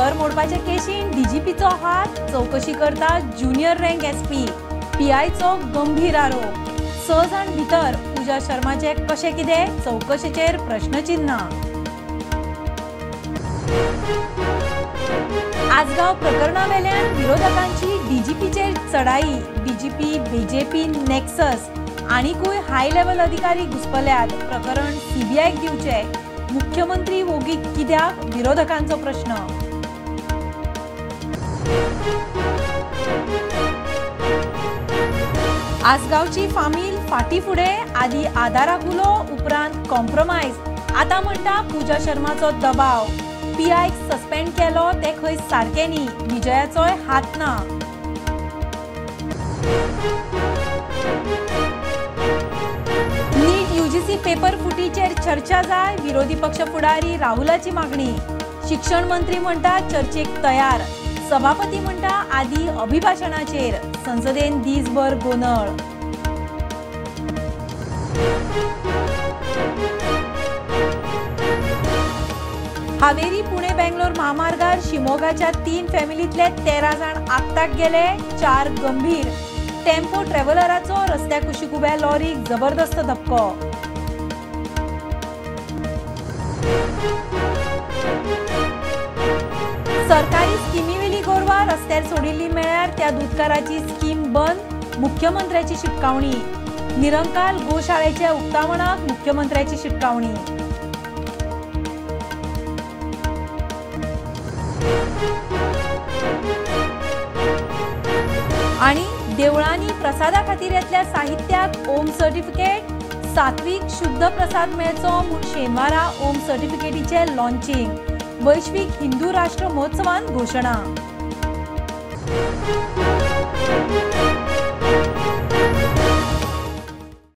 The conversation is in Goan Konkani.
घर मोडपाचे केशीन डीजीपीचो हात, चवकशी करता ज्युनियर रँक एसपी। पीआयचो गंभीर आरोप। 6 जाण भितर, पूजा शर्माचे कशें कितें चवकशेचेर प्रश्नचिन्ह। आसगांव प्रकरणावेल्यान विरोधकांची डीजीपीचेर चढाई। डीजीपी बीजेपी नेक्सस आनीकूय हाय लेव्हल अधिकारी घुसपल्यात। प्रकरण सीबीआयक दिवचे, मुख्यमंत्री वोगी कित्याक, विरोधकांचो प्रश्न। आसगांवची फामील फाटी फुडें, आदी आदाराक उलो, उपरांत कॉम्प्रोमायज, आतां म्हणटा पूजा शर्माचो दबाव। पीआयक सस्पेंड केलो ते खंय सारकें न्ही, विजयाचोय हात ना। नीट यूजीसी पेपर फुटीचेर चर्चा जाय, विरोधी पक्ष फुडारी राहुलाची मागणी। शिक्षण मंत्री म्हणटा चर्चेक तयार, सभापती म्हणटा आदी अभिभाषणाचेर। संसदेन दीसभर गोंदळ। हावेरी पुणे बेंगलोर महामार्गार शिमोगाच्या 3 फॅमिलीतले 13 जाण आक्ताक गेले, 4 गंभीर। टेम्पो ट्रॅव्हलराचो रस्त्या कुशीक उब्या लॉरीक जबरदस्त धपको। सरकारी स्किमीवेली गोरवां रस्त्यार सोडिल्ली मेळ्यार त्या दुदकाराची स्कीम बंद, मुख्यमंत्र्याची शिटकावणी। निरंकाल गोशाळेच्या उक्तावणाक मुख्यमंत्र्याची शिटकावणी। आणि देवळांनी प्रसादा खातीर येतल्या साहित्याक ओम सर्टिफिकेट, सात्विक शुद्ध प्रसाद मेळचो म्हूण शेनवारा ओम सर्टिफिकेटीचे लॉन्चिंग, वैश्विक हिंदू राष्ट्र महोत्सवान घोशणा।